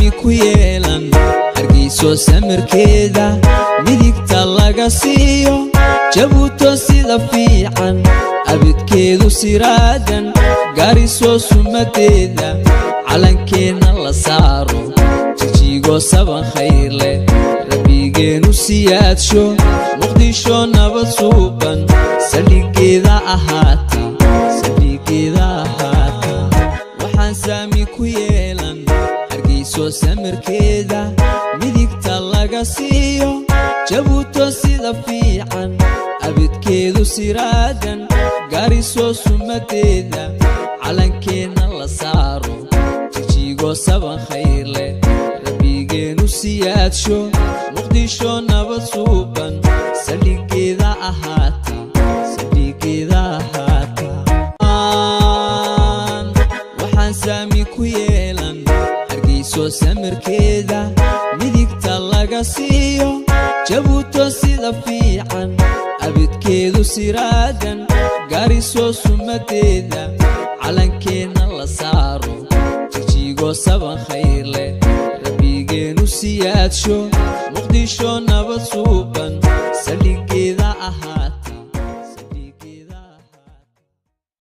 saami ku yeelan Hargeyso samirkeeda midigta laga siiyo, Jabuuto sida fiican abidkeedu siraadan, Gaariso sumadeeda calankeenna la saaro, Jijigo saban khayr leh Rabbigeenu siyaadsho, Muqdisho nabad suuban saldhigeeda ahaata, saldhigeeda ahaata. Waxaan saami ku yeelan Hargeyso samirkeeda midigta laga siiyo, Jabuuto sida fiican abidkeedu siraadan, Gaariso sumadeeda calankeenna la saaro, Jijigo saban khayr leh Rabbigeenu siyaadsho, Muqdisho nabad suuban saldhigeeda ahaata, saldhigeeda ahaata. Waxaan saami ku yeelan Hargeyso samirkeeda midigta laga siiyo, Jabuuto sida fiican abidkeedu siraadan, Gaariso sumadeeda calankeenna la saaro, Jijigo saban khayr leh Rabbigeenu siyaadsho, Muqdisho nabad suuban.